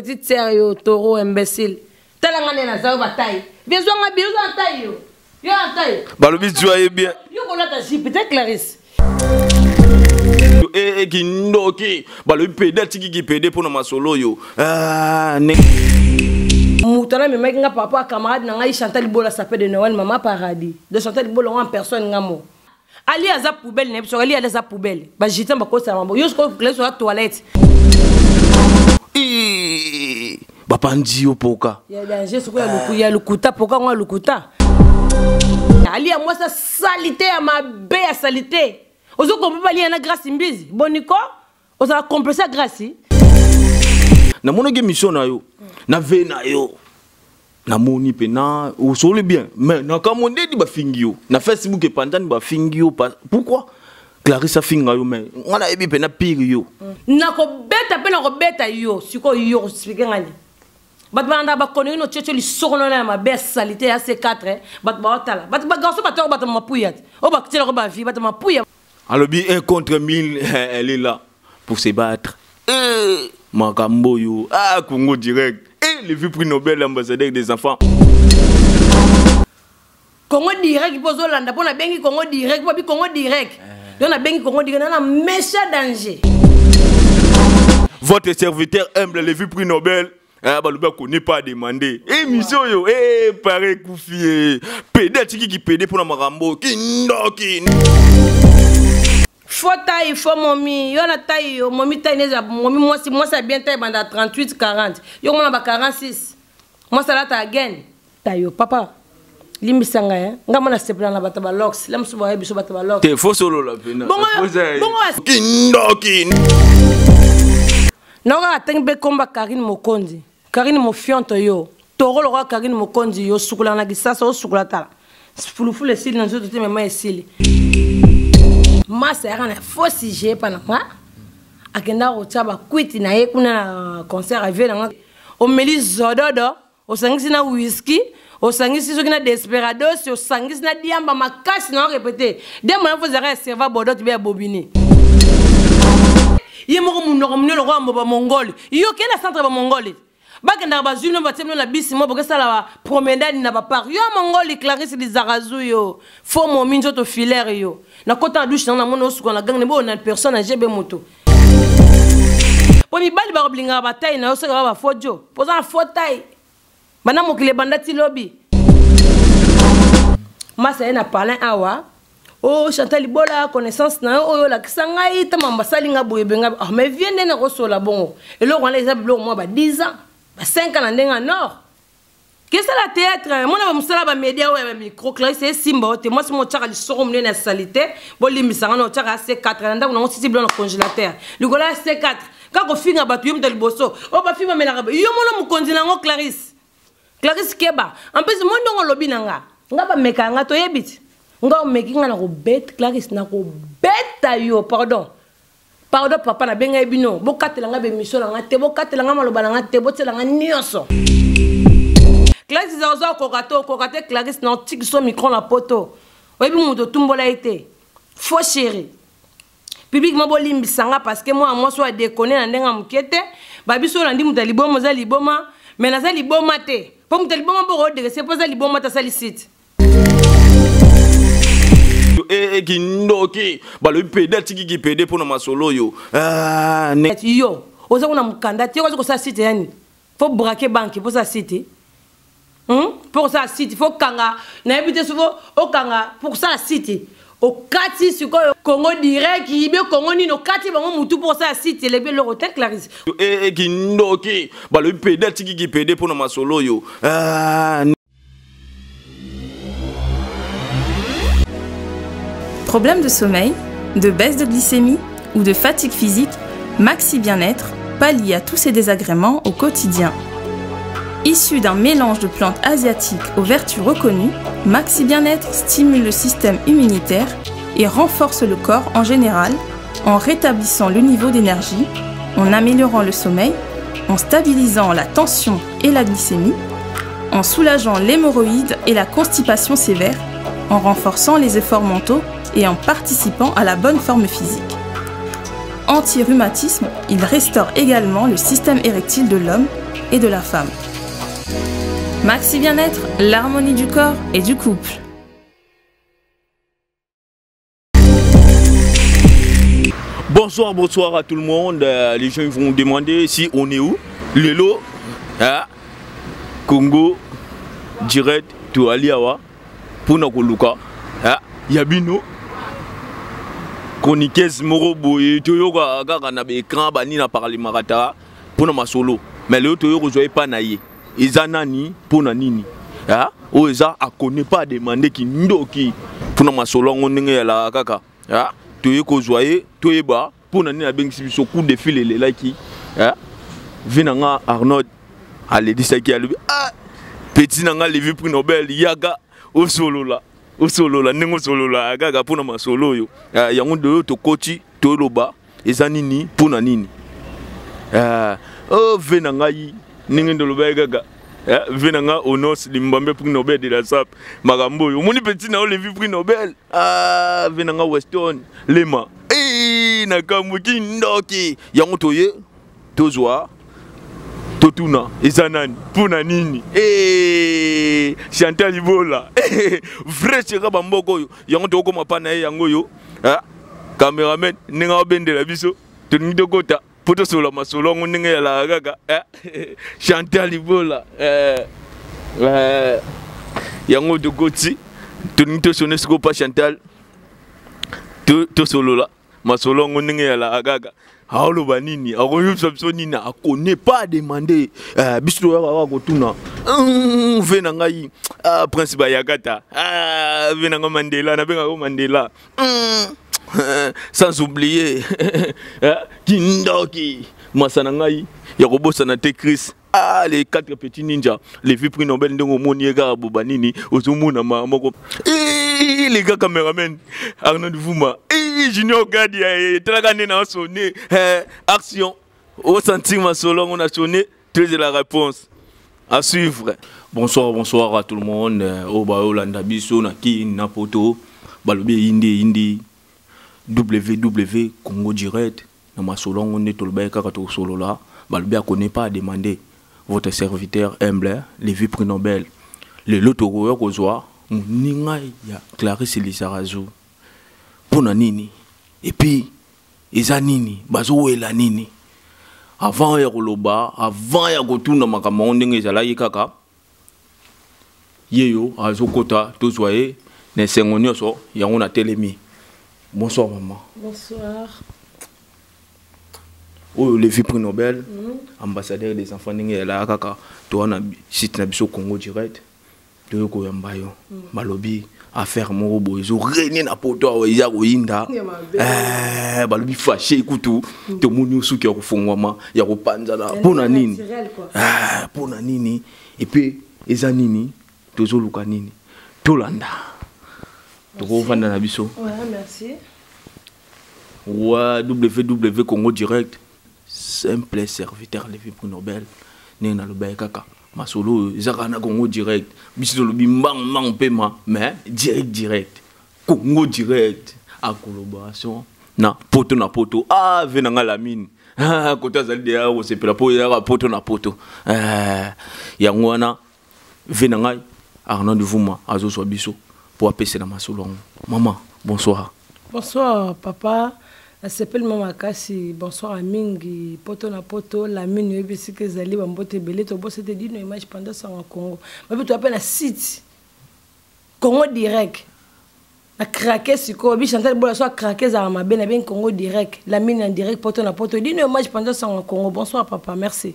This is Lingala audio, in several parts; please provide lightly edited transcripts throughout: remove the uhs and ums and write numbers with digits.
petite sœur yo taureau imbécile tala nga nde naza yo bataille viens zwa nga bio zwa taille yo yo na taille balobi zwa ye bien yo kolata jupe te Clarisse eh, eh, kindoki balobi pede atiki kipede mpo na masolo oyo ah, ne moto wana amemaki nga par rapport ya camarade na ngai chantal libola sape de noël mama paradis de chantal libola ngo en personne nga mo ali aza poubelle na biso ali ali aza poubelle ba gitan bakosala mambo yo sikoyo classe oza toilette bapanzi yo poka ya danger sikoyo ya lokuta poka yango ya lokuta ali ya mwasi ya salite ya mabe ya salite ozokompa balia na grace mbizi boniko ozala complexe ya grace namonaki émission na yo na ve na yo namoni mpena osoli bien mais nakamwa ndeni bafingi yo na facebook epanzani bafingi yo pourquoi clarisse afinga yo mais nga nayebi mpena pire yo nakobeta mpe nakobeta yo sikoyo yo explike nga nini bato balandaka bakoneri no tietio lisoko nona ya mabe ya salite ya c4 bato baotala bato bagarso bato yako bato mapuya te oyo batielako bavie bato mapuya alobi un contre mille elle est là pour se battre eh, makambo oyo ah congo direct eh, le vu prix nobel ambassadeur des enfants congo direct mpo ozolanda mpo nabengi congo direct mpo abi congo direct eh. yo nabengi congo direct nana méchant danger votre serviteur humble le vu prix nobel Ah, balobi akoni pas demander émission oyo eh, pare ekufi eh. pede atiki kipede mpo na makambo kindoki fo taille fo momi yo na taille yo momi taille neza momi mwasi mwasi ya bien taille banda 38 40 yo komona ba 46 mwasi alata again tayo papa limbisa ngai eh. ngai mona sepela na bato balox la mosusu baye biso bato balox te fo solola mpena bongo kindoki naoka atangi mpe komba karine mokonzi karine mofionto yo toro lokola karine mokonzi yo osukolaka na kisasa osukola tala fulufulu esili na nzoto te mema esili masa yaka na faux sujet epa na nga akendaka kotya bakwiti na ye kuna na concert avie na nga omeli zododo osangisi na whisky osangisi soki na desperados osangisi na diamba makasi na orepete diamba yango ezalaka ya serva bordeaux be ya bobine ye moko monoko monene lokola mbo bamongole yo kende na centre bamongole bakendaka bazwi bino batie bino na bisi mo bokesala bapromenade na bapark yo mongoli clarisse lizarazu yo fo momi nzoto filaire yo nakota na dushe nango namoni osuka na gang nebo na personne age be moto mpo mibali bakoblingaka batai na yo soki ba bafojo mpo oza na fo tai banda mokili ebanda ti lobi masa ye na palin awa o oh, chantal libola connaissance na yo oyo olakisa ngai ntango basali nga boye benga ah, mais vie nde nakosola bongo eloko wana eza biloko mwa ba 10 ans ba 5 ans na ndenge ya nord kesala théâtre mona bamosala bamedia oyo ya bamicro clarisse esimba yo te mwasi mo otyaka lisoko monene ya salite bolimbisa nga na otyaka ya c4 na ndako nango sisi bilo na congélateur likolo ya c4 kaka kofinga bato yo moto ya liboso oyo bafi bamelaka yo mono mokonzi na yango clarisse clarisse keba en plus mo ndongo olobi na nga nga bameka nga toyebi ti nga omeki nga nakobeta clarisse nakobeta yo pardon pardon papa nabengai bino bokatela nga bemission na nga te bokatela nga maloba na nga te botiela nga nyonso clarisse oza okoka te okoka te clarisse na otiki so micro na poto oyebi moto otumbola ye te faux chéri public mo bolimbisa nga parce que mwana mwasi oyo adekone na ndenge ya moke te babiso olandi moto ya liboma oza liboma mais naza liboma te mpo moto ya liboma mboko odresse mpo aza liboma te asali site Eh, eh, kindoki balobi pede atiki kipede mpo na masolo oyo ah, yo oza kuna mokanda te oza kosala site yani fo brake banke mpo osala site mpo hmm? kosala site fo okanga nayebi te sofo okanga mpo kosala site okati sikoyo congo direct ibe congo nini okati bango mutu mpo kosala site elebi eloko te clarisse eh, kindoki balobi pede atiki kipede mpo na masolo oyo ah, Problème de sommeil, de baisse de glycémie ou de fatigue physique, Maxi Bien-être pallie à tous ces désagréments au quotidien. Issu d'un mélange de plantes asiatiques aux vertus reconnues, Maxi Bien-être stimule le système immunitaire et renforce le corps en général en rétablissant le niveau d'énergie, en améliorant le sommeil, en stabilisant la tension et la glycémie, en soulageant l'hémorroïde et la constipation sévère, en renforçant les efforts mentaux et en participant à la bonne forme physique. Anti-rhumatisme, il restaure également le système érectile de l'homme et de la femme. Maxi Bien-être, l'harmonie du corps et du couple. Bonsoir, bonsoir à tout le monde. Les gens vont demander si on est où. Lelo, hein? Congo, direct, toali awa, pona koluka, hein? Ya bino, chroniqueuse moko boye, toyoka kaka na ba écran, ba nini na parlement ta, pona masolo. Mais lelo toyo kozwa epa na ye. Eza nani, pona nini? Hein? Oyo eza akone pas demander kindoki. Pona masolo yango ndenge ya kaka. Hein? Toye kozwa ye, toyeba pona nini abengisi biso coup de fil elelaki. Hein? Vi na nga Arnold aledisaki alobi ah petit na nga Levi prix Nobel yaka osolola osolola ndenge osolola kaka mpona masolo oyo. Yango nde tokoti toloba eza nini mpona nini. Oh ve na ngai ndenge ndolobaki kaka. Ve na nga Onos Limbambe prix Nobel de la SAP makambo oyo omoni petit na yo Levi prix Nobel. Ah ve na nga Weston Lema eh nakambo kindoki yango toye tozwa totuna eza nani mpona nini. Eh Chantal Ibola vrai cheka bamboko oyo yango tokoma pa na ye yango oyo. Ah cameraman ndenge abendela biso tolingi tokota po tosola masolo yango ndenge yalaka kaka. Chantal Ibola yango tokoti tolingi tosone sikoyo pa Chantal tosolola masolo yango ndenge yalaka kaka. Aoloba nini akoyebisa biso nini akone pas demander. Biso toyaka kaka kotuna ve na ngai prince Bayakata, ve na ngai Mandela, nabengaka Mandela, sans oublier kindoki masa na ngai ya kobosana te Chris. Ah, les quatre petits ninjas, les vies prix Nobel ndenge omoni ye kaka boba nini ozomona ma moko. Les gars cameraman Arnaud Vuma, Junior Gadi, talaka nde na sonné action au sentir ma solo on a sonné très de la réponse à suivre. Bonsoir, bonsoir à tout le monde. Oba Olanda biso na kin na poto balobi indi indi WW Congo direct na masolo nde toloba kaka to solola balobi a connaît pas à demander votre serviteur humble Levi prix Nobel. Le loto koyo kozwa moninga ya Clarisse Lizarazu pona nini et puis eza nini bazowela nini avant ya koloba avant ya kotuna makambo ndenge ezalaki kaka yeyo azokota tozwa ye na esengo nyonso yango na telemi. Bonsoir maman. Bonsoir. Oyo Levi prix Nobel, ambassadeur des enfants ndenge elaka kaka toa na site na biso Congo direct toyo koyamba yo. Balobi affaire moko boye ezo régner na poto awa eza koyinda. Balobi fâché kutu tomoni osuki ya kofongwama ya kopanzana mpona nini, mpona nini et puis eza nini tozoluka nini tolanda tokovanda na biso. Ouais, merci. Wa WW Congo direct simple serviteur Levi prix Nobel ndenge nalobaki kaka masolo ezaka na Congo direct biso tolobi mbang mbang pema mais direct direct Congo direct a collaboration na poto na poto. Ah ve na nga Lamine kota azali deya kosepela po eyaka poto na poto. Yango wana ve na ngai Arnaud Vuma azozwa biso po apesela masolo yango. Maman, bonsoir. Bonsoir papa. Nasepeli mwa makasi. Bonsoir à mingi poto na poto Lamine oyebi esika ezali bambote ebele tobosa ete dino image pendant sango Congo babi toya na site Congo direct na craquer sikoyo bi Chantal Bola so craquer ezalaka mabe na bien Congo direct Lamine en direct poto na poto dino image pendant sango Congo. Bonsoir papa, merci.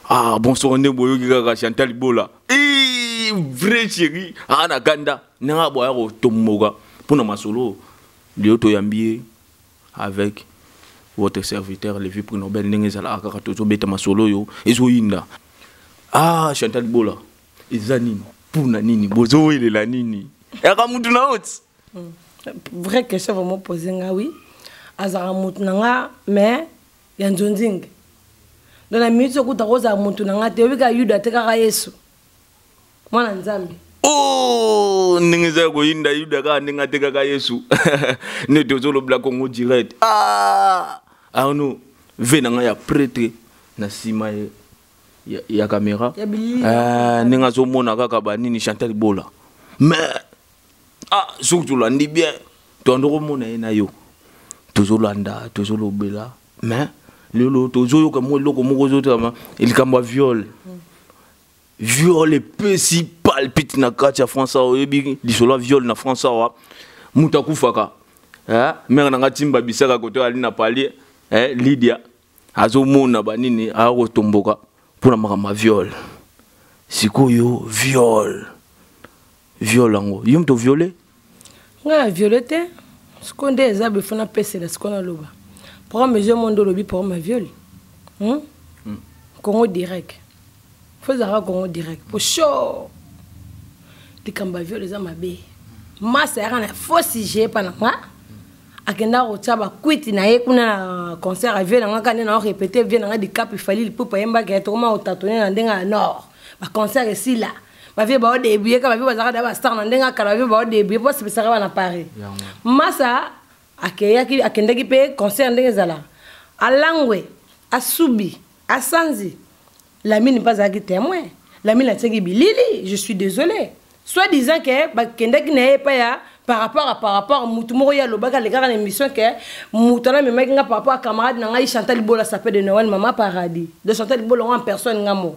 Ah bonsoir nde boyoki kaka Chantal Bola vrai chéri ana ganda nanga boya ko tomboka pona masolo leo toyambi avec votre serviteur Levi prix Nobel ndenge ezalaka kaka tozobeta masolo oyo ezoyinda. Ah Chantal Bola eza nini mpona nini bozowelela nini yaka mutu na oti. Vraie question vraiment posée nga oui azalaka mutu na nga mais ya nzonzingi donc na minute okuta kozala mutu na nga te oyebika Yuda te kaka Yesu mwana Nzambe. Oh ndenge eza koyinda Yuda kaka ndenge atekaka Yesu nde tozolobela Congo direct. Ah Arnaud ve na nga ya prêtre na nsima ya caméra, ndenge azomona kaka banini Chantal Bola. Mais ah, soki tolandi bien, toando komona ye na yo, tozolanda, tozolobela, mais lelo tozoyoka mwa eloko moko ozotama, likambo ya viol. Viol epesi palpite na kati ya France awa. Oyebi lisolo ya viol na France awa, moto akufaka. Mère na nga Timba bisaka kote ali na palier, Lydia azomona banini, akotomboka mpona makambo ya viol. Sikoyo viol yango, yo moto viole? Ngai na viole te. Sikoyo nde eza befo napesela. Sikoyo naloba programme ezo mo nde olobi programme ya viol, Congo Direct, fo ezalaka Congo Direct po show. Likambo ya viol eza mabe. Masa yaka na faux sujet epa na nga, akendaka kotia bakwiti na ye kuna na concert ya vie na nga. Kaka nde na répété vie na nga Dicap Fally Ipupa ayembaki ya tokoma kotatone na ndenge ya nord. Baconcert esila, bavie baodébrouille ka bavie bazalaka da bastar na ndenge akala, bavie baodébrouille mpo basepesaka bana Paris. Masa akeyaki, akendaki mpe concert ndenge ezalaka, alangwe, asubi, asanzi. Lamine mpe azalaki témoin. Lamine atiaki bilili. Je suis désolé, soit disant ke bakendaki na ye epai ya par rapport mutu moko ye alobaki, alekaka na émission ke mutu wana amemaki nga par rapport à camarade na ngai Chantal Bola, Sapin de Noël, Mama Paradis de Chantal Bola ngo en personne. Nga mo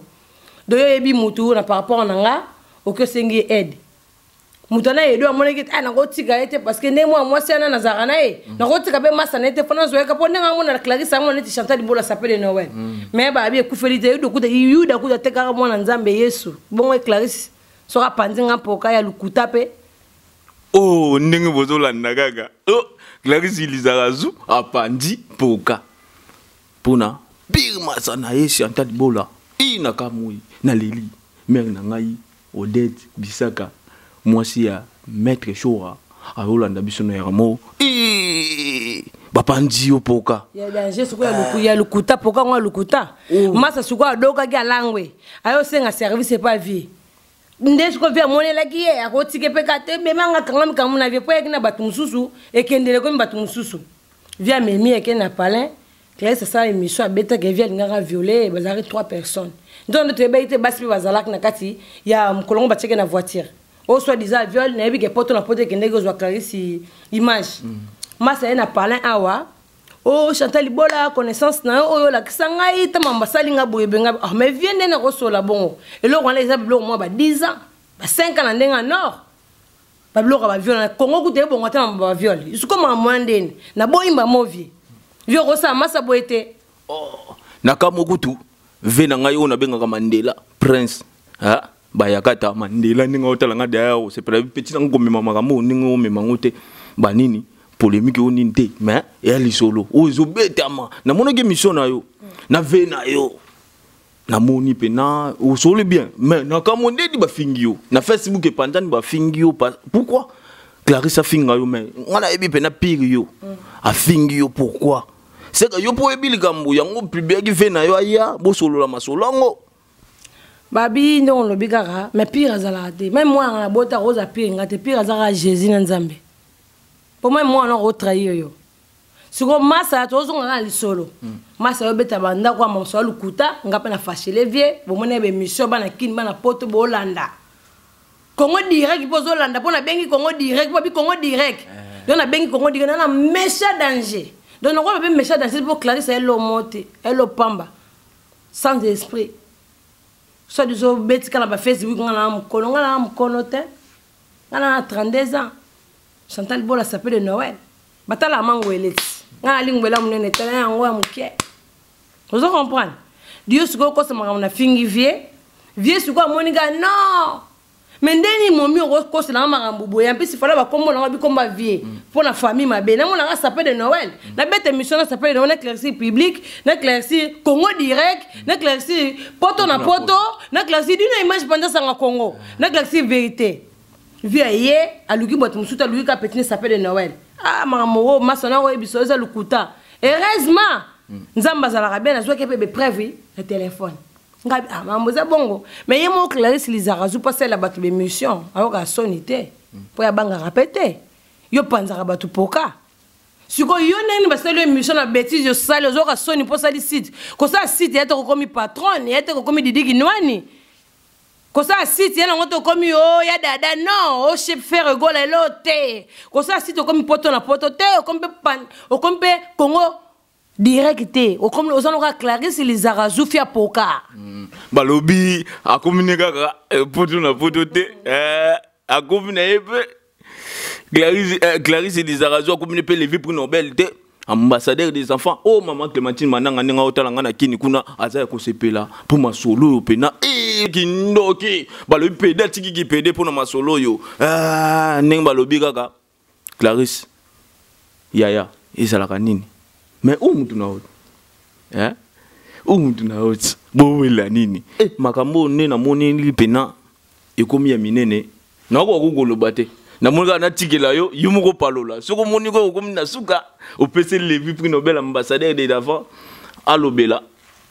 do yo oyebi mutu na par rapport na nga, oki osengi ye aide. Moto wana edo amonaki te, nakotika ye te, parce que nde mwa mwasi wana nazalaka na ye, nakotika mpe masa na ye te, fo nazwayaka mpo ndenge amona Clarisse, amona neti Chantal Bola, Sapin de Noël. Mais babi ekufeli te. Yuda kuta, Yuda kuta te, kaka mwana Nzambe Yesu. Bongo Clarisse soki apanzi nga mpoka ya lukuta mpe. Oh, ndenge bozolanda kaka, oh, Clarisse Lizarazu apandi mpoka mpona pire masa na ye Chantal Bola. I nakamoi, naleli mère na ngai Odette Bisaka, mwasi ya maître Shora, azolanda biso na yaramo. Bapandi yo poka. Ya danger sikoyo ya lukuta, poka ngo ya lukuta. Masa sikoyo adokaki, alangwe, ayosenga service epa vie. Nde sikoyo vie amonelaki ye, akotike mpe ka te, memanga kanga mikambo na vie mpo eyaki na bato mosusu, ekendele komi bato mosusu. Vie amemi, eke na palin. Clarisse asala émission, abetaki vie alingaka viole. Bazalaki trois personnes. Nde nde toyebaki te, basi mpe bazalaki na kati ya mokolongo, batiaki na voiture oyo soit disant viol. Nayebi ke poto na poto ekendeki kozwa Clarisse image. Masa ye na palin awa, o Chantal Bola, connaissance na yo oyo olakisa ngai, ntango basali nga boye benga. Ah, mais vie nde nakosola bongo. Eloko wana eza biloko mwa ba 10 ans, ba 5 ans na ndenge ya nord. Babiloko ya baviol na Kongo kuta ebongo te na baviol. Sikomaa mwa ndeni naboyimba mo vie, vie okosala masa boye te. Oh, nakamwa kutu ve na ngai oyo nabengaka Mandela Prince, ha? Bayaka ta Mandela ndenge otala nga daya, osepela peti nango komema makambo ndenge omema yango te, banini polémique oyo nini te. Mais eya lisolo oyo ezobetama. Namonaki émission na yo na ve na yo, namoni mpena osoli bien, mais nakamwa ndeni bafingi yo na Facebook, epanzani, bafingi yo. Pourquoi Clarisse afinga yo? Mais nga nayebi mpena pire yo afingi yo. Pourquoi? Seka yo mpo oyebi likambo yango, publiaki ve na yo, aya bosolola masolo yango. Babi ndenge olobi kaka, mais pire azalaka te. Même mwana na bota akoza pire nga te. Pire azalaka Jésus na Nzambe, po même mwana akotrahir yo. Sikoyo masa tozonga kaka lisolo. Masa yobeta bandako ya mamoso ya lukuta. Nga mpe na fâcher vie, bomoni ya bémission, bana Kini, bana Poto, bolanda Congo Direct mpo ozolanda, mpo nabengi Congo Direct, mpo abi Congo Direct. Donc nabengi Congo Direct na méchant danger. Donc nakola mpe méchant danger mpo Clarisse elomo te, elopamba sans esprit. Soit disant obetika na bafacebook, nga na mokolo, nga na mokolo te, nga na 32 ans. Chantal Bola, Sapin de Noël, batala mango eleti nga nalingwela monene, tala yango ya moke. Ozo comprendre dio? Sikoyo okosa makambo na fingi vie. Vie sikoyo amoni nga non, mais ndeni momi okokoselanga makambo boye mpesi fala bakombo nango bikomba vie mpo na famille mabe. Namonanga Sapin de Noël, nabeta émission na Sapin de Noël, naéclaircir public, naéclaircir Congo Direct, naéclaircir poto na poto, naéclaircir dino image mpanza sanga Congo, naéclaircir vérité. Vie ye aluki bato mosusu, aluki ka petit Sapin de Noël. Ah, makambo oyo masa na oyebiso eza lokuta. Heureusement Nzambe azalaka bien, nazwaki mpe bepreuve na telefone ngai. Ah, makambo eza bongo. Mais ye moko Clarisse Lizarazu mpo asalela bato bémission, ayokaka soni te mpo abangaka mpe te. Yo panzaka bato poka. Sikoyo yo ndenge nini basali yo émission na bêtise osali, ozoyoka soni mpo osali site. Kosala site ya te kokomi patronne, ya te kokomi Didi Kinwani. Kosala site ya nango te okomi o ya dada, non, o chef Ferre Gola elo te. Kosala site okomi poto na poto te, okomi mpe pan, okomi mpe Congo direct te, okomi oza loka Clarisse Lizarazu fia poka. Balobi akomi ne kaka poto na poto te, akomi na ye mpe Clarisse Lizarazu akomi ne mpe Levi prix Nobel te, ambassadeur des enfants. Oh maman Clémentine Mananga ndenge otala nga na kini kuna aza ya kosepela mpo masolo oyo pena kindoki balobi pede atiki kipede mpo na masolo oyo. Ndenge balobi kaka Clarisse yaya ezalaka nini, mais oyo mutu na oyo, hein, oyo mutu na oyo bowela nini, makambo oyo nde namoneli pena ekomi ya minene, nakoka koloba te. Namoni kaka natikela yo, yo moko palola. Soki omoni kaka okomi na suka, opesi Levi prix Nobel ambassadeur de l'avant alobela,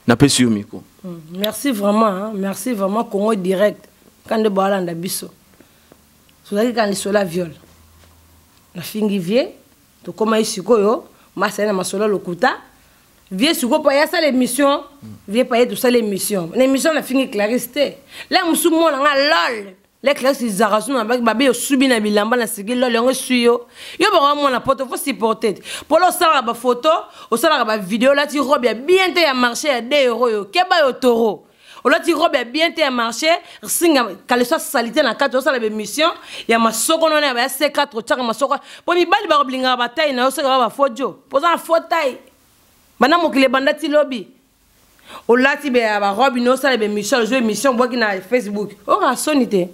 napesi yo micro. Merci vraiment, hein? Merci vraiment Congo direct. Kande balanda biso. Tozalaki kaka lisolo ya viol. Nafingi vie, tokomaki sikoyo, masali na masolo ya lokuta. Vie sikoyo pa ya sala émission, vie pa ye tosala émission. Na émission nafingi Clarisse te. La musu mona nga lol. La Clarisse Zarazu na baki babe osubi na bilamba na sigi lol yango esui yo. Yo ba mona poto faut supporter. Polo osala ba photo, osala ba vidéo lati robe ya bien te ya marché ya 2 euros yo. Keba yo toro. Olati robe ya bien te ya marché, singa kaleso salité na kati osala ba émission ya masoko nona ya ba C4 otiaka masoko. Po mibali ba koblingaka ba taille na yo soki ba ba fojo. Poza na faux taille. Bana mokili banda ti lobi. Olati be ya ba robe no osala ba émission, ozo émission bwaki na Facebook. Oka soni te.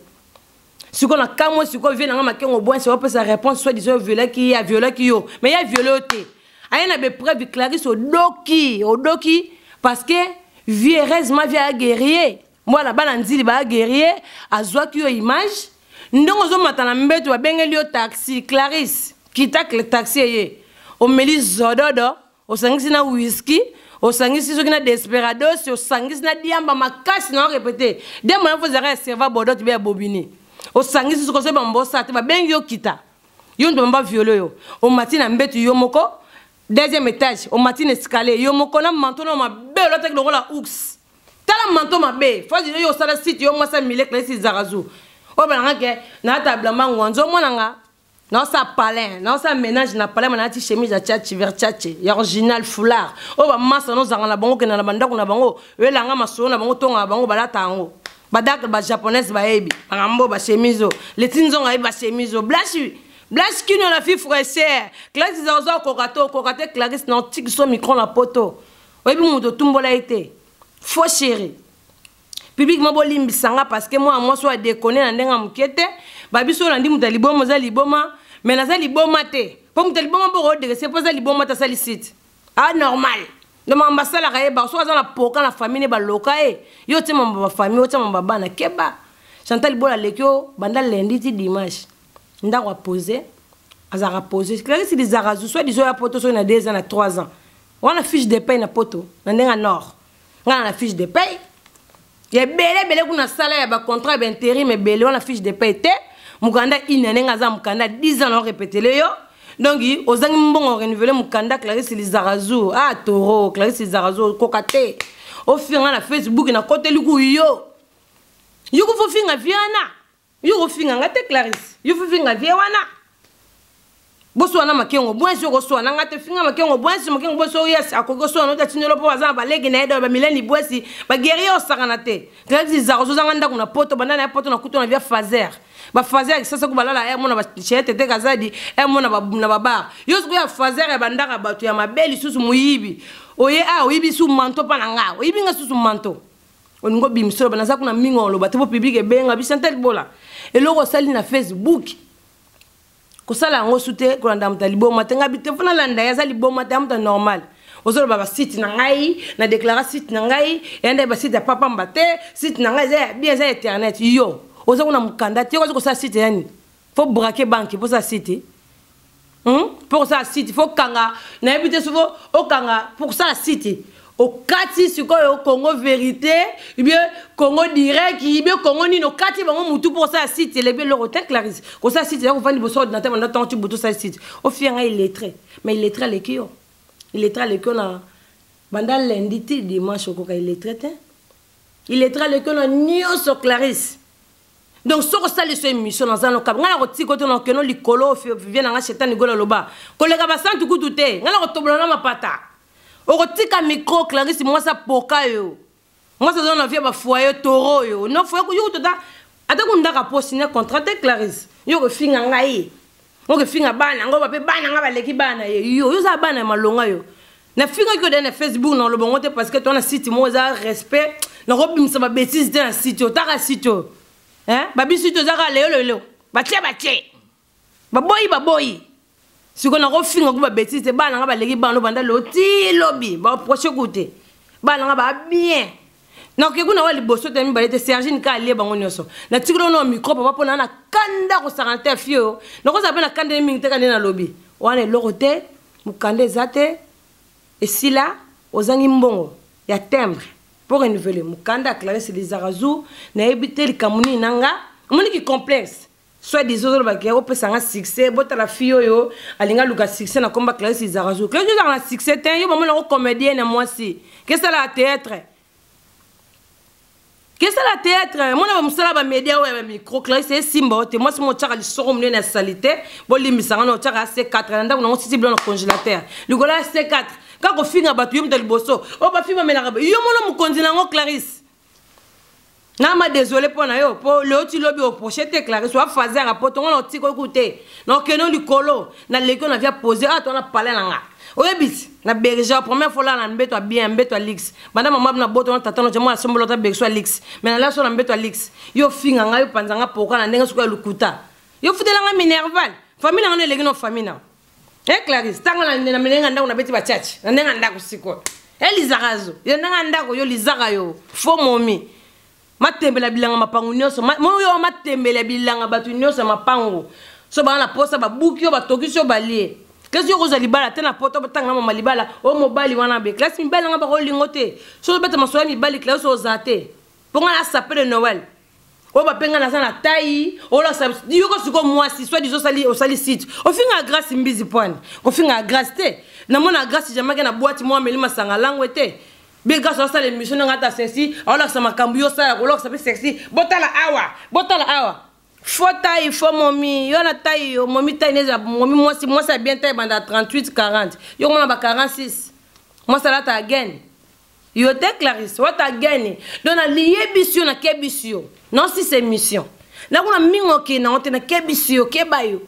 Siko na kamwe siko vie nanga makengo bwansi opesa réponse soit disant violaki ya violaki yo. Mais ya violé yo te. Aye na be preuve Clarisse odoki, odoki parce que vie heureusement vie ya guerrier. Mwana bana nzili ba guerrier azwaki yo image ndongo zo mata na mbeto ba bengeli yo taxi Clarisse kita taxi eye. Omeli zododo osangisi na whisky, osangisi soki na desperados, osangisi na diamba makasi na répéter. Diamba na fozaka ya serva bordeaux be ya bobini. Osangisi soki ozo bambosa te ba bengi yo kita. Yo ndo ba violé yo. Omati na mbeto yo moko deuxième étage, omati na escalier yo moko na manteau na mabe olata lokola hooks. Tala manteau mabe, fazi yo osala site yo mwasa mille Clarisse Zarazu. O balanga ke na tabla mango nzo mona nga. Na sa palin, na sa ménage na palin, na ti chemise ya tchatchi vers tchatchi, ya original foulard. O ba masa no zanga na bango ke na bandako na bango, welanga masolo na bango tonga na bango balata yango. Ba dak ba japonaise ba yebi, bangambo ba chemise o. Les tinzonga yebi ba chemise o. Blanche, Blanche Kino la fille fraîcheur. Clarisse Zazo kokato, kokate Clarisse na tiki so micro na poto. Oyebi moto tumbola ete. Faux chéri. Publiquement bolimbisanga parce que moi moi soit déconné na ndenga mukete. Ba biso na ndi muta liboma za liboma, mais naza liboma te. Po muta liboma bo redresser po za liboma ta sali site. Ah normal. Donc mamba sala ka ba so za na poka na famille ba loka e. Yo te mamba ba famille, yo te mamba bana keba. Chantal Bola lekyo banda lundi ti dimanche. Ndako a poser, azara poser. Clarisse des Zarazu soit disons ya poto so na 2 ans na 3 ans. Wana fiche de paye na poto na ndenga nord. Ngana na fiche de paye. Ya bele bele kuna sala ya ba contrat ba intérim bele wana fiche de paye te. Mukanda ina nenga za mukanda 10 ans na répéter le yo. Donc ozangi mbongo renouveler mukanda Clarisse Lizarazu. Ah toro Clarisse Lizarazu kokate. Ofinga na Facebook na côté liku yo. Yo ko finga viana. Yo ko finga ngate Clarisse. Yo fo finga vie wana. Boso wana makengo bwensi ko so na ngate finga makengo bwensi makengo boso yes akoko so na tindelo po baza ba legi na edo ba mileni bwensi ba guerrier osaka na te. Clarisse Lizarazu zanga ndako na poto banda na poto na kuto na via fazer. Ba fazer sasa ko balala e mona ba chete te kazadi e mona ba na ba bar. Yo siko ya fazer ya bandaka bato ya mabeli susu muyibi. Oye a oyibi su manto pa na nga. Oyibi nga susu manto. Oningo bimsolo bana za kuna mingo lo bato public e benga bi Chantal Bola. Eloko sali na Facebook. Kosala yango su te kolanda moto ya liboma te. Ngai te mpo nalanda ye, aza liboma te, aza moto ya normal. Ozoloba ba site na ngai, na déclara site na ngai, ya nde ba site ya papa mba te, site na ngai eza ya bien, eza ya internet. Yo, oza kuna mokanda te, oza kosala site ya nini? Faut braquer banque pour sa site. Pour sa site, faut kanga, nayebi te soki okanga pour sa site. Okati sikoyo Congo vérité, bien Congo direct, bien Congo nini, okati bango mutu mpo osala site elebi eloko te Clarisse. Kosala site ya kovandi liboso ordinateur banda ntango ti butu osala site. Ofiya ngai illettré, mais illettré aleki yo. Illettré aleki yo na banda lundi ti dimanche okoka illettré te. Illettré aleki yo na nyonso Clarisse. Donc soki osali so émission naza nokaba ngai nakotika te nakeno likolo vie na ngai shetani gola loba koleka basantu kutu te ngai nakotobola na mapata okotika micro Clarisse mwasi apoka yo mwasi aza na vie bafoyer toro oyo no foyer yo kutu ata kundaka po signer contrat te Clarisse yo kofinga ngai okofinga bana yango bape bana nga baleki bana ye yo yo oza bana ya malonga yo nafingaki yo na Facebook na olobongo te parce que to na site moko eza respect nakobimisa babêtises te na site oyo taka site oyo babisi te ozaka lelo lelo batie batie baboyi baboyi sikoyo nakofinga ku babêtises te bana nga baleki bana banda lelo ti lobi baapproche ku te bana nga babien nakoki kuna wa liboso te mibale te Sergine ka alie bango nyonso natikeli ono micro papa mpo na na kanda kosakana te afi oyo nakozala mpe na kanda mingi te ka nde nalobi wana eloko te mokanda eza te esila ozangi mbongo ya timbre mpo renouveler mokanda ya Clarisse Lizarazu nayebi te likambo nini na nga omoniki complexe soit disant ozolobaki opesanga succès botala fille oyo alingi aluka succès na komba Clarisse Lizarazu. Clarisse ozalaka na succès te yo bamona yango comédienne ya mwasi kesalaka théâtre kesala théâtre mona bamosala bamédia oyo ya bamicro Clarisse esimba o te mwasi mo otiaka lisoko monene ya sali te bolimbisanga na otiaka c4 na ndako nango sisi bilo na congélateur likolo ya c4 kaka kofinga bato yo moto ya liboso oyo bafi bamelaka yo mona mokonzi nango Clarisse nama désolé mpo na yo mpo leo ti lobi oproche te Clarisse oafazer apo tongo na otika oku te na okende likolo naleki oyo na via pose a to na palais na nga oyebisi na berger première fois lala na mbeto ya bien mbeto ya luxe banda mama na boto na tata no jamo asombola ta berger ya luxe mais nala so na mbeto ya luxe yo finga ngai yo panza nga poka na ndenge soki ya lukuta yo futela nga minerval famille na nga no eleki no famille na e Clarisse tanga na ndenge ya ndako nabeti bachachi na ndenge ya ndako sikoyo elizakazo yo ndenge ya ndako yo lizaka yo fo momi matembela bilanga mapango nyonso oyo matembela bilanga bato nyonso ya mapango so baa na posa babuki yo batokisi yo balie kasi yo kozwa libala te na poto batanga mama libala oyo mobali wana be classe mibali nanga bakolingo te so ozobeta masolo ya mibali classe oza te mpo nga na sapin de Noël oyo bapenga naza na tai olakisa yoko sikoyo mwasi soit disant osali site ofingaka Grâce Mbizi poine kofingaka Grâce te namona Grâce jamaki na boîte moko ameli masanga langwe te bien Grâce osala émission nanga ata sexy aolakisa makambo yo osala kolakisa mpe sexy botala awa botala awa fo tai fo momi yo na tai yo momi tai neza momi mwasi mwasi ya bien tai banda 38 40 yo komona ba 46 mwasi alata again yo te Clarisse wata gene donc naliyebisi yo nakebisi yo non si c'est émission nakuna mingi okende nango te nakebisi yo keba yo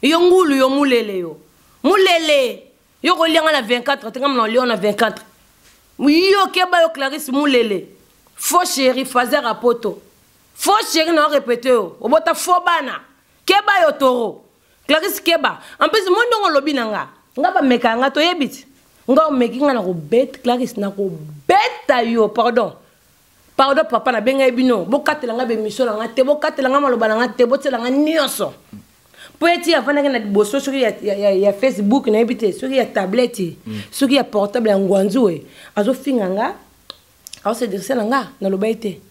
yo ngulu yo mulele yo mulele yo kolianga na 24 te ngam na olia na 24 yo keba yo Clarisse mulele faux chéri fazer apoto faux chéri na orépété yo obota faux bana keba yo toro Clarisse keba en plus mo ndongo olobi na nga nga bameka nga toyebi ti nga omeki nga na kobeta Clarisse na kobeta yo pardon pardon papa nabengai bino bokatela nga bémission na nga te bokatela nga maloba na nga te botiela nga nyonso mpo eti avandaki na liboso soki ya Facebook nayebi te soki ya tablette soki ya portable ya ngwanzu e azofinga nga aosedresse na nga naloba ye te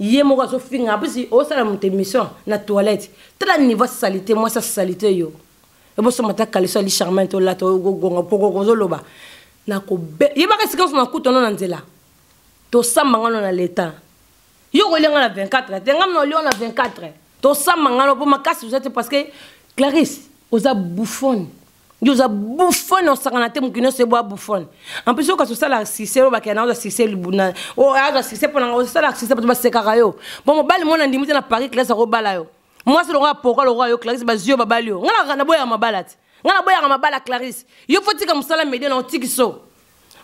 ye moko azofinga apesi osala moto émission na toilette tala niveau salité mwasi asalité yo ebosoma ta kaleso ali charmante olata ogonga pokoko ozoloba nakobe yebaka esika nyonso nakutano na nzela tosamba ngano na leta yo kolia nga na 24 te ngam na olia na 24 tosamba ngano mpo makasi oza te parce que Clarisse oza bouffone yo oza bouffone osakana te mokili nyonso eboya bouffone en plus okasi osala succès oyo bakenda ozwa succès azwa succès mpo nanga osala succès bato basekaka yo bon mobali mona ndimi te na Paris Clarisse akobala yo mwasi lokola poka lokola yo Clarisse bazwi yo babali yo nga naboyaka mabala te nga naboyaka mabala Clarisse yo fo tika mosala média na otiki so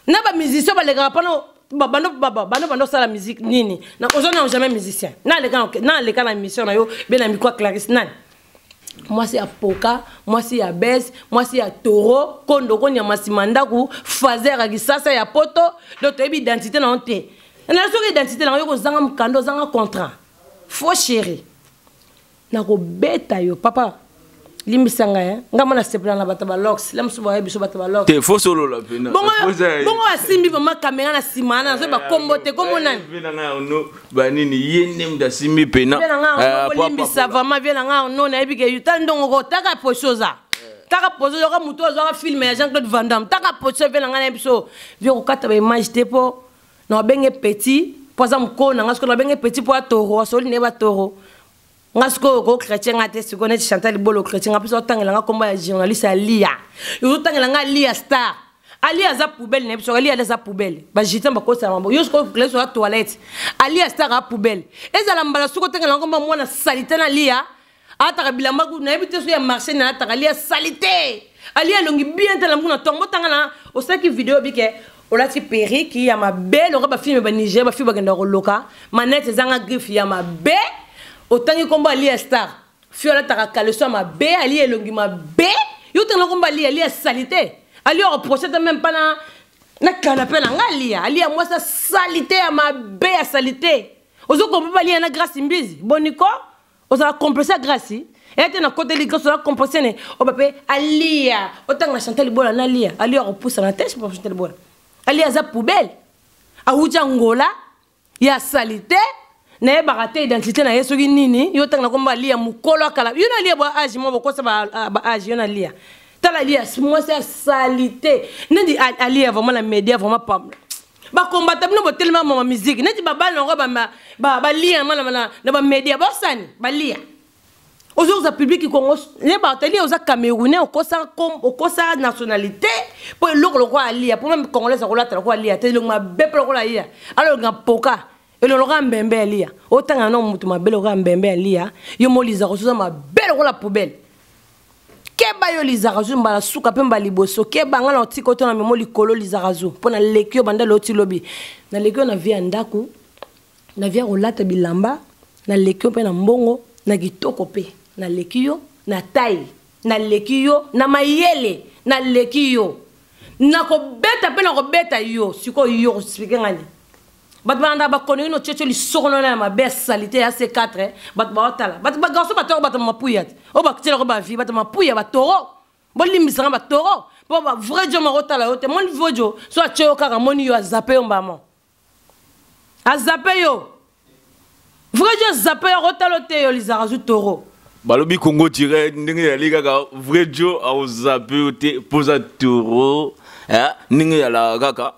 na bamusicien balekaka mpano bando bando osala musique nini oza na jamais musicien na aleka na émission na yo be na micro ya Clarisse nani mwasi ya poka mwasi ya bese mwasi ya toro kondo konyama nsima ndako fazer ya kisasa ya poto donc toyebi identité na yo te na soki identité na yo kozanga mokanda ozanga contrat faux chéri nakobeta yo papa. Limbisa ngai, eh. Ngai mona sepela na bato balox la mosusu bayebi biso bato balox te, fo solola pena. Bongo asimbi vraiment caméra na nsima wana, nazoyeba kombo te, kombo nani? Vie na ngai Arno banini, ye nde moto asimbi pena. Vie na ngai Arno, bolimbisa vraiment vie na ngai Arno. Nayebi ke tala ndongo ko taka position oza, taka position ozoka motu azwaka film ya Jean Claude Van Damme, taka position. Vie na ngai, nayebi biso vie kokata baimage te, mpo na babenge petit, mpo aza mokolo na ngai. Sikoyo na babenge petit mpo atoro asoli na ye batoro. Nga sikoyo ko chrétien nga te. Sikoyo neti Chantal Libolo, chrétien nga mpe otangela nga kombo ya journaliste Alia, ozotangela nga Alia Star. Alia aza poubelle na biso, Alia aza poubelle. Bagitan bakosala mambo yo sikoyo classe ya toilette. Alia Star a poubelle, ezala mbala soki otangela nga kombo mwana salite na Alia. Ataka bilamba nayebi te so ya marché na ataka. Alia salite, Alia elongi bien te. Lambu na ntongo otanga na osalaki video bike, olati perruque ya mabe lokola bafilme banigeria, bafilme bakenda koloka manete ezanga griffe ya mabe. Otangi nkombo Alia Star, fi olataka caleçon ya mabe. Alia elongi mabe, yo otanga nkombo Alia. Alia salite, Alia oreproche te même pas na canapé na nga. Alia, Alia mwasi ya salite, ya mabe, ya salite. Ozokompa Alia na Grâce Mbizi boniko, ozala complexe ya Grâce eya te. Nakoteli Grâce, ozala complexe ne oba mpe Alia. Otanga Chantal Libola na Alia, Alia akopusana te. Chantal Libola, Alia aza poubelle, awuti Angola ya salite, nayebaka te identité na ye soki nini. Yo otanga na kombo Alia, mokolo akala yo na Alia bwa age mo bokosa baage yo na Alia. Tala Alia, mwasi ya salite neti Alia vraiment na média vraiment pa bakombata bino. Botelema mama musique neti babali nango balia ma na bamédia bosani balia. Ozokoza public Congo yebaka te. Lia oza Camerounais, okosa nationalité mpo eloko lokola Alia, mpo même Congolais akolata lokola Alia te. Elongo mabe mpe lokola Alia, alonga poka elongo lokola mbembe. Alia otanga no motu mabe lokola mbembe. Alia yo molizaka ozoza mabe lokola poubelle. Keba yo lizaka zu, mbala suka mpe mbala liboso. Keba nga na otika oto na memo likolo lizaka zu, mpo naleki yo banda loti lobi. Naleki yo na vie ya ndako, na vie ya kolata bilamba, naleki yo mpe na mbongo, na kitoko mpe naleki yo, na taille naleki yo, na mayele naleki yo, nakobeta mpe nakobeta yo. Sikoyo yo koexpliquer ngani? Bato balandaka bakoneli no tietie lisoko nana ya mabe ya salite ya C4. Bato baotala bato bagarçon, batoro, bato mapuya te oyo batielako bavie, bato mapuya, batoro, bolimbisanga, batoro mpo bavrai jo makotala yo te. Moni vrai jo so atie yo kaka, moni yo azape yo mbamo, azape yo vrai jo, azape yo, akotala yo te. Yo lizaka zu toro. Balobi Congo Direct ndenge yali kaka, vrai jo aozape yo te mpoza toro ndenge yalaka kaka.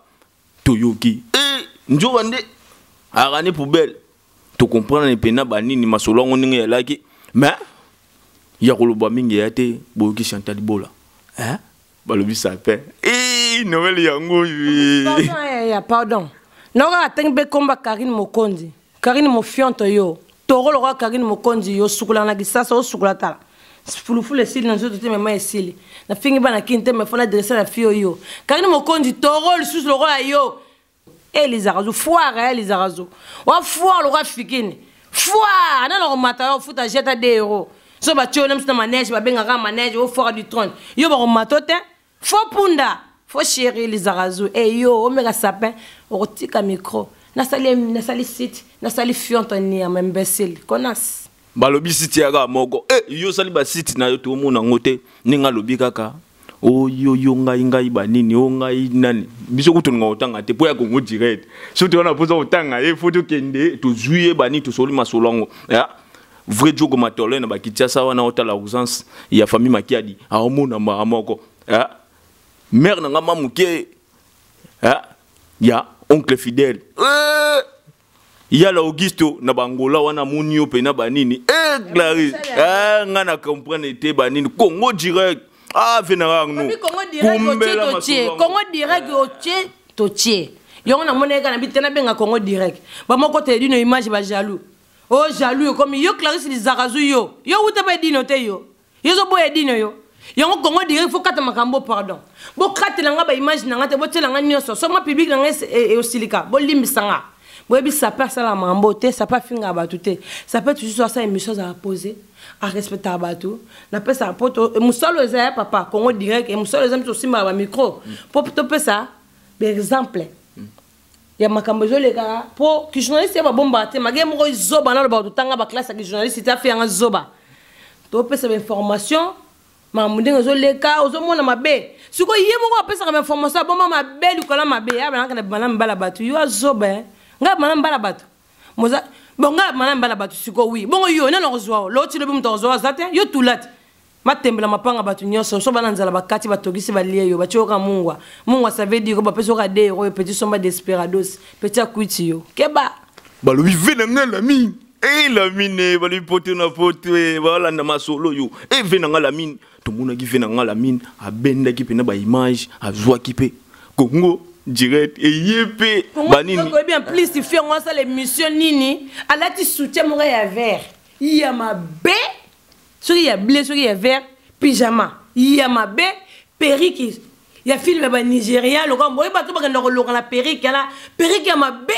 Toyoki nzoka nde akani poubelle, tocomprendre mpena banini masolo yango ndenge yalaki. Mais ya koloba mingi ya te. Boyoki Chantal Bola, balobi sapin Noël yango. Pardon, naoka atangi mpe komba Karine Mokonzi, Karine Mofionto. Yo toro lokola Karine Mokonzi, yo osukolaka na kisasa, osukola tala fulufulu esili na nzoto te, mema esili. Nafingi bana kini te, me fona adresse na fio yo Karine Mokonzi, toro lisusu lokola yo. Elizaka zo foire, elizaka zo wa foire lokola fikini foire nana komata yo futa jeta 2 euro. So batie yo na miso na manège, babengaka manège o foire du trône, yo bakomata te. Fo punda, fo chéri Lizarazu e yo omeka sapin, okotika micro. Nasali, nasali site, nasali fionto niama imbécile connasse. Balobi site yaka moko yo osali basite na yo, tomona yango te. Ndenge alobi kaka oyo yo ngai ngai banini o ngai nani, biso kutu tolinga kotanga te mpo ya Congo Direct. So toza na mposa kotanga ye, fo tokende tozwi ye bani, tosoli masolo yango. Vrai jogo matole na bakitiasa wana, otala urgence ya famille Makiadi, aomona mbaa moko mare na nga ma moke ya oncle fidèle yala Augusto na bangola wana, amoni yo mpena banini Clarisse, nga na comprendre te banini Congo Direct ve na Arno. Congo Direct otie totie yango, namoni eka na bi te, nabenga Congo Direct bamoko te edino image bajaloux o jaloux ekomi yo Clarisse Lizakazu. Yo wuta mpe edino te, yo ozoboya edino yo yango. Congo Direct fo kata makambo, pardon, bokatela nga baimage na nga te, botiela nga nyonso. So mwa public na nga eosilika, bolimbisa nga. Boyebi sape asalaka makambo te, sape afingaka bato te, sape toujours asala émission, azala posé, arespectaka bato. Napesaka mpo mosalo eza ya papa Congo Direct, mosalo eza miso osimbaka bamicro mpo topesa baexemple ya makambo ezolekaka, mpo kijournaliste ya babombaka te. Mage moko ezoba, nalobaka totanga baklasse ya kijournaliste te, afe yanga zoba, topesa bainformation. Makambo ndenge ezoleka, ozomona mabe. Sikoyo ye moko apesaka ba information abomba mabe likolo mabe. Ya banaka na bana mbala bato. Yo azoba hein. Ngai bana mbala bato. Moza bon ngai bana mbala bato sikoyo oui. Bongo yo nani akozwa loti lobi moto akozwa aza te. Yo tulate. Matembela mapanga bato nyonso so bana nzala bakati batokisi balie yo batie yoka mungwa. Mungwa ça veut dire bapesi yoka de euro petit somba desperados petit akwiti yo. Keba. Balobi ve na ngai Lamine. Eh Lamine balobi poto na poto eh balanda masolo yo. Eh ve na ngai Lamine tomonaki ve na ngai Lamine abendaki pena ba image azwaki pe Congo direct eye pe banini. Oyebi en plus fi yango asala émission nini alati soutien moko ya vert ya mabe soki ya bleu soki ya vert pyjama ya mabe perruque ya film ya ba Nigeria lokola boye bato bakenda koloka na perruque wana perruque ya mabe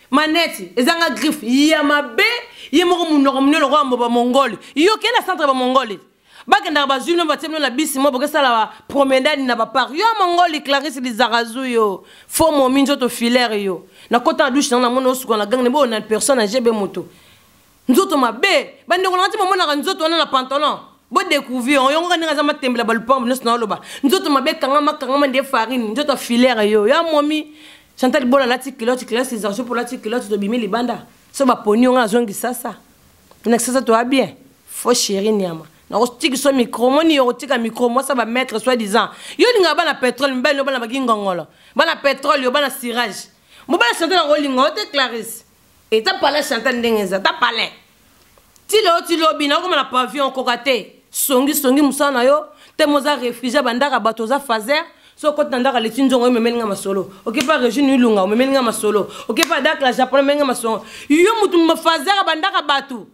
maneti ezanga griffe ya mabe ye moko monoko monene lokola ba mongole yo kende na centre ba mongole bakendaka bazwi bino batie bino na bisi mo bokesala ba promenade na bapark yo mongoli Clarisse Lizarazu yo fo momi nzoto filaire yo nakota na douche nango namoni osuka na gang ne boyo na personne na gb moto nzoto mabe bandeko na nga ti bomonaka nzoto wana na pantalon bodécouvrir yango yango kaka ndenge aza matembela balupango nyonso na oloba nzoto mabe kangama kangama nde farine nzoto ya filaire yo ya momi Chantal Bola alati culotte Clarisse Lizarazu mpo alati culotte tobimi libanda so baponi yo nga nazongi sasa na kisasa toya bien faux chéri nyama nakotiki so micro moni yo kotika micro mwasa ba maître soit disant yo olingaka bana pétrole mibali no bana bakingongolo bana pétrole yo bana cirage mobali Chantal akolinga yo te Clarisse eta palais Chantal ndenge eza ta palais ti lelo ti lobi nakokoma na pavillon okoka te songi songi mosala na yo te moza réfugié bandaka bato oza faser so okoti na ndako aleti nzongo yo omemeli nga masolo oke pa Regine Ilunga omemeli nga masolo oke pa Dakla Japon omemeli nga masolo yo motu faser bandaka bato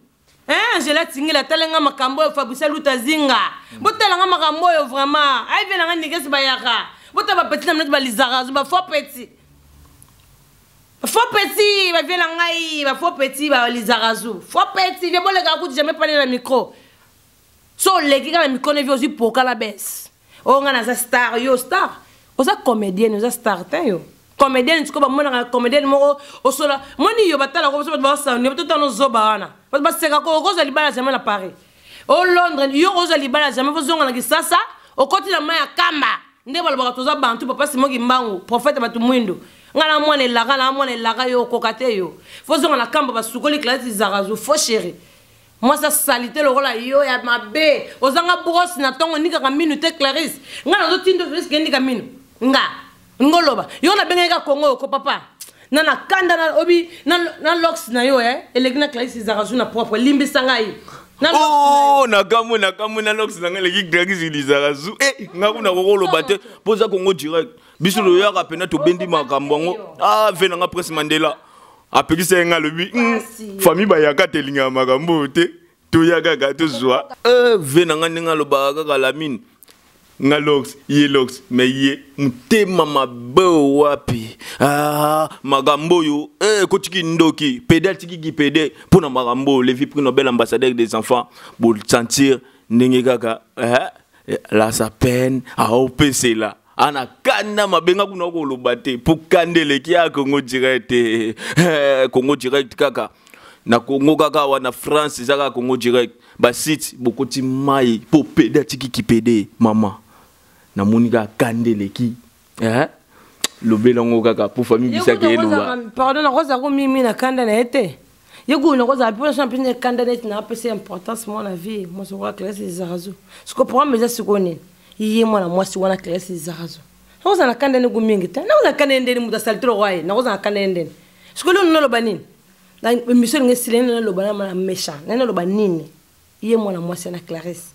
hein Angela Tingela tala nga makambo oyo Fabrice Luta Zinga botala nga makambo oyo vraiment aive na nga nigesi bayaka botala ba petit na minute balizaka ba faux petit faux petit ba vie na ngai ba faux petit ba lizarazu faux petit vie boleka kutu jamais parler na micro so oleki kaka na micro ne vie ozwi poka la baisse oyo ngai naza star yo star oza comédienne oza star te yo comédienne sikoyo bamonaka comédienne moko osola moni yo batalaka biso bato basani bato tano zoba wana bato basekaka okozwa libala jamais na Paris o Londres yo okozwa libala jamais fozonga na Kisasa okoti na mai ya kamba nde balobaka toza bantu papa Simoki Mbangu prophète bato mwindo ngai na mwana elaka na mwana elaka yo okoka te yo fozonga na kamba basukoli Clarisse Zarazu faux chéri mwasi asalite lokola yo ya mabe ozanga brosse na ntongo nikaka minu te Clarisse ngai nazotinda riske ndika minu nga ngoloba yo nabengaki ka Kongo oko papa na na kanda na obi na, na lox na yo eh eleki na Clarisse Zarazu na propre limbisa ngai na oh nakamwe nakamwe na lox na ngai eleki Clarisse Lizarazu eh nga kuna kokoloba te mpo oza Congo direct biso loyaka mpena tobendi makambo yango ah ve na nga Prince Mandela apekisa ye nga alobi famille bayaka te elingaka makambo oyo te toya kaka tozwa ve na nga ndenge alobaka kaka Lamine nga lox ye lox me ye motema mabe wapi ah, makambo oyo ekotiki ndoki pede atikiki pede mpo na makambo oyo Levi prix Nobel ambassadeur des enfants bosentir ndenge kaka la sa peine aopesela ana kanda mabe nga kuna koloba te mpo kanda eleki ya Congo direct Congo direct kaka na Congo kaka awa na France eza kaka Congo direct basite bokoti mai mpo pede atikiki pede mama namoni kaka kanda eleki lobela yango kaka mpo famille bisaka eloba pardon nakozala ko mimi na kanda na ye te ye kuyu nakozala mpo naso napesi kanda neti napesa importance mwana vie mwasi okola Clarisse Zarazu siko programme eza sikoyo nini ye mwana mwasi wana Clarisse Zarazu nakozala na kanda ndenge mingi te nakozala na kanda ye ndeni moto asali tolo waye nakozala na kanda ye ndeni sikoyo lelo naloba nini na émission elingi esila nini naloba na méchant nani naloba nini ye mwana mwasi na Clarisse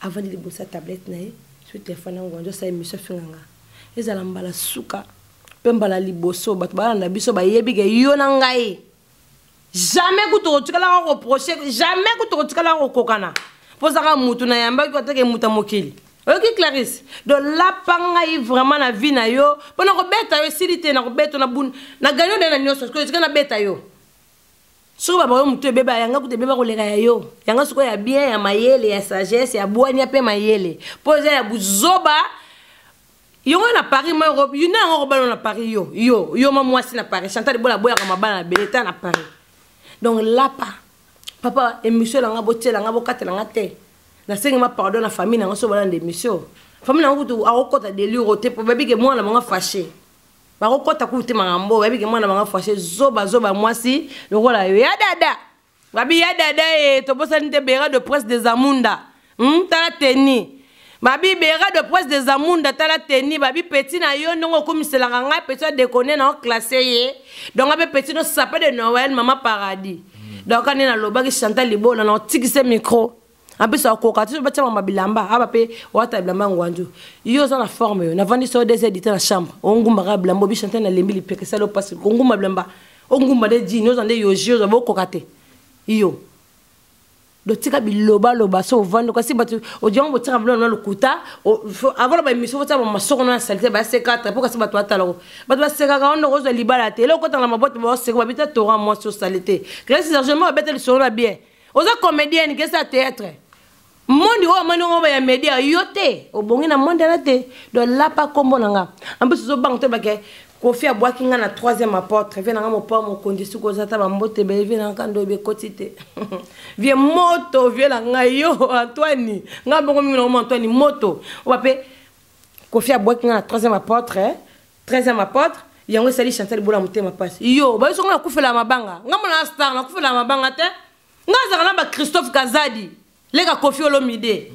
avandi liboso ya tablette na ye sur telefone yango wanzo asala émission afinga nga ezala mbala suka mpe mbala liboso bato balanda biso bayebi ke yo na ngai jamais kutu kotikalaka koproche jamais kutu kotikalaka kokokana mpo ozaka mutu na yambaki atake mutu ya mokili oyoki Clarisse donc lapa ngai vraiment na vie na yo mpo na kobeta yo esili te na kobeta na buna na ganyo nde na nyonso sikoyo esika nabeta yo soki babayo motu ebeba yanga kutu ebeba koleka ya yo yanga sikoyo ya bien ya mayele ya sagesse ya bwania mpe mayele mpo eza ya buzoba yongo na Paris ma yo na yango kobala na Paris yo yo yo ma mwasi na Paris Chantal Bola boyaka mabala na bele ta na Paris donc lapa papa émission na nga botiela nga bokatela nga te. Nasengi ma pardon na famille na nga so balanda émission. Famille na nga kutu akokota délire te po bayebi ke mwana bango fâché. Bakokota kutu te makambo, bayebi ke mwana bango fâché zoba zoba mwasi lokola yo ya dada. Babi ya dada e tobosani te bera de presse des Amunda. Tala teni. Babi bera de presse des Amunda tala teni babi petit na yo ndongo komiselaka ngai petit a déconner na classé ye. Donc abe petit no sapin de Noël maman paradis. Donc ane na lobaki Chantal Libola na otikise micro. En plus akoka ti batia mama bilamba aba pe wata bilamba ngwanju. Yo za na forme yo na vandi so des éditeurs na chambre. Ongumba ka bilamba bi Chantal na lembi lipeke salo passe ngumba bilamba. Ongumba de jean yo za nde yo jio za bokoka te. Yo. Do tika biloba loba so vando kasi batu odiango botika bilamba na lokuta avant ba émission botika ba masoko na salité ba C4 pour kasi batu atala ko. Batu ba seka ka ondo kozwa libala te. Eloko tanga mabote ba seka ba bita tora moi so salité. Grâce largement ba beta lisolo ba bien. Oza comédienne que ça théâtre. Monde o mani o ba ya média yo te obongi na monde na te. Do la pa kombo nanga. En plus zo bank te ba ke Kofi abwaki nga na 3e apôtre, vie nanga mopa mokonzi suko ozata ba mbote bele vie nanga ndo be koti te. Vie moto vie na nga yo Antoine, nga bongo mingi na Antoine moto. O ba pe Kofi abwaki nga na 3e apôtre, 13e apôtre, yango esali Chantal Bola motema pasi. Yo, ba so nga kufela mabanga. Nga mona star na kufela mabanga te. Nga zaka na ba Christophe Kazadi, leka Kofi Olomide.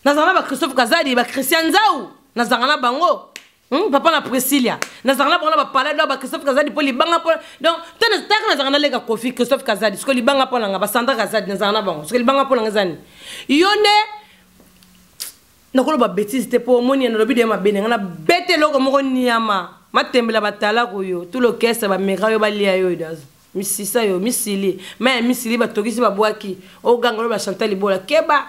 Na zaka na ba Christophe Kazadi, ba Christian Nzau, na zaka na bango. Papa na Priscilla. Na zaka na bango na ba palais ba Christophe Kazadi po libanga po. Donc tena taka na zaka na leka Kofi Christophe Kazadi, siko libanga po na nga ba Sandra Kazadi na zaka na bango. Siko libanga po na nga zani. Yo ne nakolo ba bêtise te po moni na lobi de mabene nga na bete loko moko niama. Matembela batala ko yo, tout le caisse ba meka yo ba lia yo dazo. Misisa yo misili, mais misili ba tokisi ba bwaki. O ganga ba Chantal Libola keba.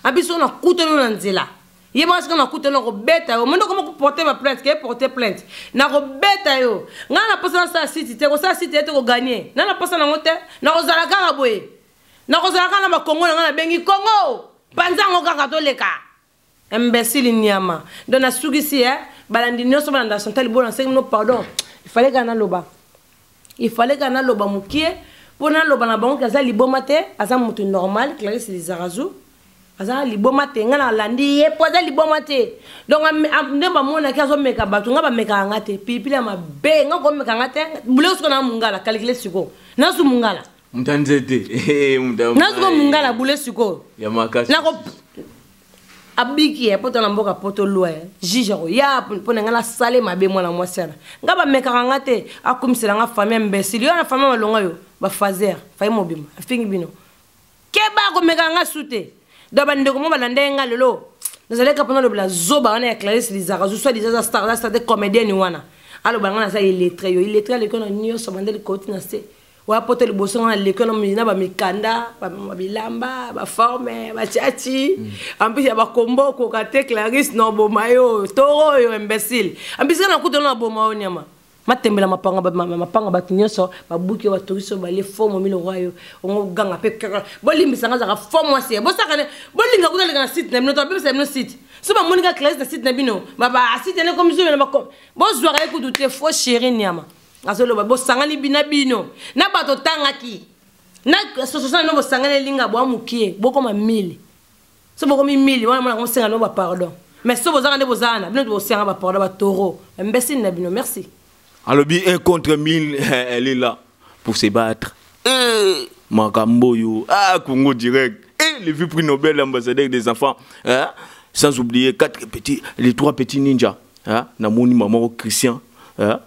Abiso na kutelo na nzela. Ye ba sika na kutelo ko beta yo. Mondo komo ko porter ba plainte, ke porter plainte. Na ko beta yo. Nga na posa sa site te, ko sa site te ko gagner. Na na posa na ngote, na ko zala kaka boye. Na ko zala kaka na ba Congo na nga na bengi Congo. Panzango kaka to leka. Imbécile nyama. Donc na sugisi hein, balandi nyoso balanda Chantal Libola na no pardon. Il fallait kana loba. Il fallait kana loba mukie pour na loba na bango kaza liboma te, aza mutu normal, Clarisse Lizarazu. Aza liboma te nga na landi ye po aza liboma te. Donc nde ba mona ki azo meka bato nga ba meka nga te. Pipili ya mabe nga ko meka nga te. Bule siko na mungala calculer siko. Na su mungala. Mtanzete. Eh mta. Na su mungala bule siko. Ya makasi. Na ko abiki ya poto na mboka poto loi. Juge ko ya po na nga na sale mabe mwana mwasi ana. Nga ba meka nga te akumisela nga famille imbécile. Yo na famille malonga yo ba fazer, fayi mobima. Afingi bino. Keba ko meka nga sute. Donc bandeko mo balanda nga lelo. Nazaleka pona lobela zoba wana ya Clarisse Lizarazu, soit disant star, la star de comédienne wana. Alo banga na za illettré yo, illettré le kona nyoso bandeli koti na se. Wa poto liboso na le kona mina ba mikanda, ba bilamba, ba forme, ba tchatchi. En plus ya ba kombo ko kate Clarisse no boma yo, toro yo imbécile. En plus na kuto na boma yo nyama. Matembela mapanga ba mapanga ba nyoso, ba buki ba toriso ba le fo momi le roi yo. Ongo ganga pe kaka. Bolimbisa nga zaka fo moi c'est. Bosaka ne bolinga kuta le na site na bino to bimisa bino site. So ba moninga Clarisse na site na bino. Ba ba site ne comme zo na ba ko. Bozwaka ye kutu te fo chéri nyama. Azolo ba bosangani bina bino. Na bato tangaki. Na sososa no bosangani linga bo amukie, bokoma 1000. So bokomi 1000 wana mona konsenga no ba pardon. Mais so bozaka nde bozana, bino bosenga ba pardon ba taureau. Imbécile na bino, merci. Alors, 1 contre 1000, elle est là pour se battre. Eh, Makambo yo, ah, Congo direct. Eh, le vieux prix Nobel, ambassadeur des enfants. Hein? Sans oublier quatre petits, les 3 petits ninjas. Hein? Namoni maman Christian. Hein?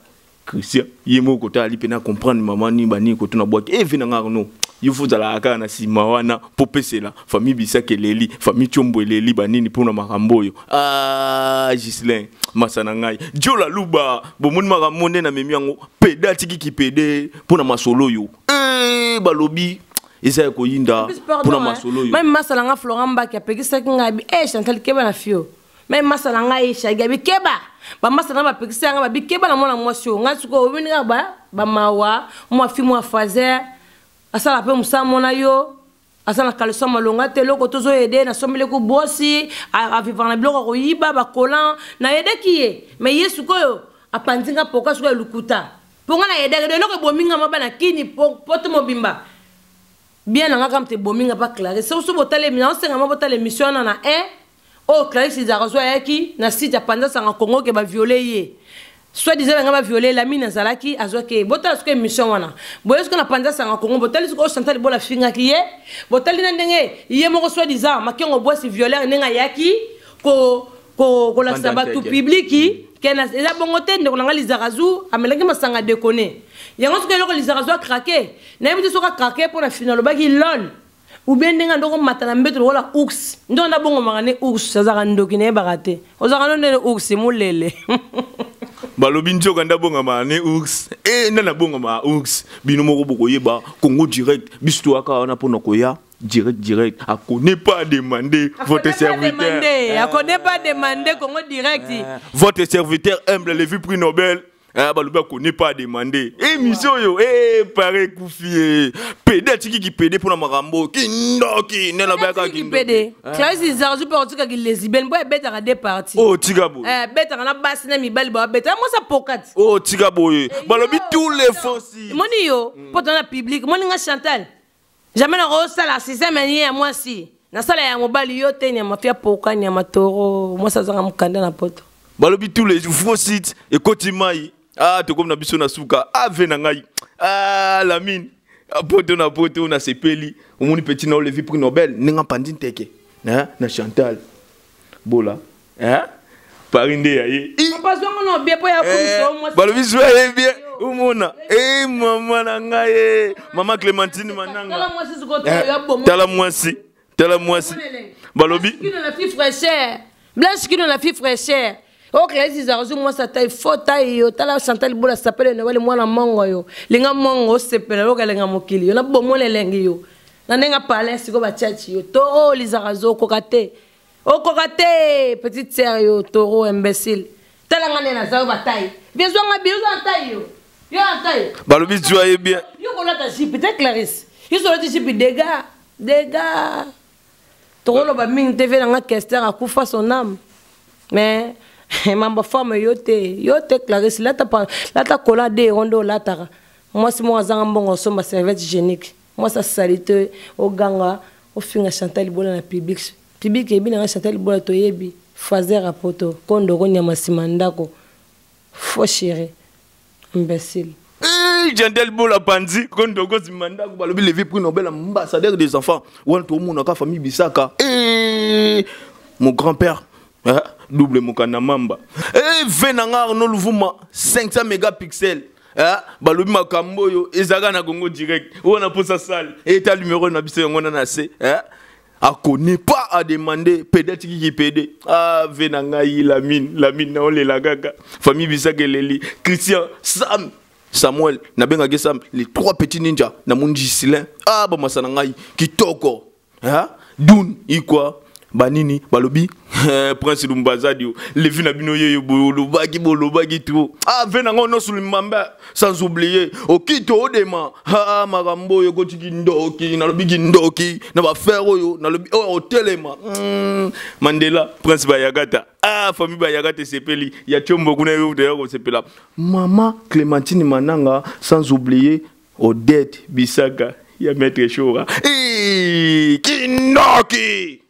Christian, yemo kota ali pena comprendre maman ni bani kota na boîte. Eh, vina ngarno. Il faut la aka na sima wana popesela famille Bisaka eleli, famille Tchombo eleli banini pona makambo yo. Ah, Ghislain, masana ngai. Diola Luba, bomoni makambo nde na memi yango, peda tiki ki pede pona masolo yo. Eh, balobi eza ya koyinda En plus, pardon, pona hein. masolo yo. Même masala nga Florent Mbaki apekisaki ngai bi, eh, Chantal keba na fio. Même masala ngai Shagi abi keba. Ba masala ba pekisa nga ba bi keba na mwana mwasi oyo. Ngai sikoyo, obini nga ba, ba mawa, mwa fi, mwa fazer. Asala pe musala mona yo. Asala caleçon malonga te loko tozo aider na sombele ko bosi, a vivre na biloko ko yiba ba collant na aider ki ye. Mais ye sikoyo apanzi nga poka sikoyo lukuta. Ponga na aider de loko bominga maba na kini poto mobimba. Bien na nga kaka moto ebomi nga pa Clarisse. Soki so botala émission, naosenga ma botala émission wana na 1 oyo Clarisse Lizarazu ayaki na site ya Panza Sanga Congo ke ba violer ye. Soit disant nga ba violer Lamine azalaki azwaki ye. Botala soki émission wana. Boye soki na Panza Sanga Congo botali soki oyo Chantal Bola afingaki ye. Botali na ndenge ye moko soit disant Makengo Bwasi violeur ndenge ayaki ko ko kolakisa bato publiki ke eza bongo te. Ndeko na nga Lizarazu amelaki masanga dekone yango. Soki eloko Lizarazu akrake, nayebi te soki akrake mpo na fina alobaki lol ou bien ndenge andoko mata na mbeto lokola ours nde wana bongomaka ne ours azalaka ndoki, nayebaka te ozalaka no ndene ours molele. Balobi nzoka nde abongama ne ours e nde nabongama ours. Bino moko bokoyeba. Congo Direct, biso toyaka wana mpona koya direct direct. Akone pas demander votre serviteur. Akone pas demander, Congo Direct. Votre serviteur humble, Levi prix Nobel. Ah, balobi akone pas demander émission oyo e pare ekufi ye pede atiki kipede mpona makambo kindoki nde nabayaka. Kipede Clarisse Zarzu mpe otikaki lesbienne mpo ebetaka deux parties. Oyo tika boye. Ebetaka na basi na mibali, babetaka mwasi apokati. Oyo tika boye, balobi tous les fosi. Moni yo mpo toza na public. Moni nga Chantal, jamais nakosala système ye ya mwasi, nasala ya mobali. Yo te, nyama fia poka, nyama toro, mwasi azanga mokanda na poto. Balobi tous les faux sites ekoti mai. Ah, tokomi na biso na suka. Ave na ngai, ah, Lamine poto na poto nasepeli. Omoni petit na olevi prix Nobel ndenge apandi nteke na Chantal Bola Paris nde ya ye. Papa, zongo na obie mpo ya komisa mwasi. Balobi zwa ye bien, omona e mama na ngai e mama Clémentine Mananga. Tala mwasi sikoyo ya bomo. Tala mwasi, tala mwasi, balobi Kino la fille fraîcheur, Blanche Kino la fille fraîcheur. O Clarisse Zarzu mwasi ata fo tai yo. Tala Chantal Bola sapele na wale mwana mongo yo linga mongo osepela yokalenga mokili yo na bomona elengi yo na ndenge apale sikoyo batiati yo toro. Lizarazu okoka te, okoka te, petite sœur yo toro imbécile. Tala nga nde naza yo batai bien, zwanga bien, oza na tai yo, yo na tai. Balobi zwa ye bien. Yo kolata jupe te, Clarisse, yo so olati jupe, dégâts, dégâts. Tokoloba mingi te. Ve nanga Kester akufa son âme, mais mambo forme yo te, yo te Clarisse. Lata, lata kola de ero nde olataka. Mwasi moko azanga mbongo osomba serviette hygiénique, mwasi asali te, oganga ofinga Chantal Bola na public. Public eyebi nanga Chantal Bola, toyebi fazer apoto kondo konyama nsima ndako, faux chéri imbécile. Chantal Bola panzi kondoko nsima ndako. Balobi Levi prix Nobel, ambassadeur des enfants wana tomonaka famille Bisaka. Mon grand-père double mokanda mamba ve nanga Arnaud Luvuma 500 mégapixels. Balobi makambo oyo ezalaka na Congo Direct wana mposa sale eta numéro na biso yango wana na se akoni pas à demander pede atiki pede. Ah, ve na ngai Lamine, Lamine naolela kaka. Famille Bisaka eleli. Christian, Sam, Samuel nabengaki Sam, les trois petits ninja. Namoni Gisilin. Ah, bamasa na ngai kitoko. Dun ikwa banini. Balobi Prince Lumbazadi Levi na bino yeyo bolobaki, bolobaki trop. Ah, ve nango nyonso Limbamba, sans oublier Okito Odema. Ah, makambo oyo ekotiki ndoki, nalobi kindoki na bafere oyo, nalobi oyo otelema. Mandela Prince Bayakata. Ah, famille Bayakata esepeli ya Tiombo kuna yo ya kosepela. Mama Clémentine Mananga, sans oublier Odette Bisaka ya Maître Shora. Kindoki.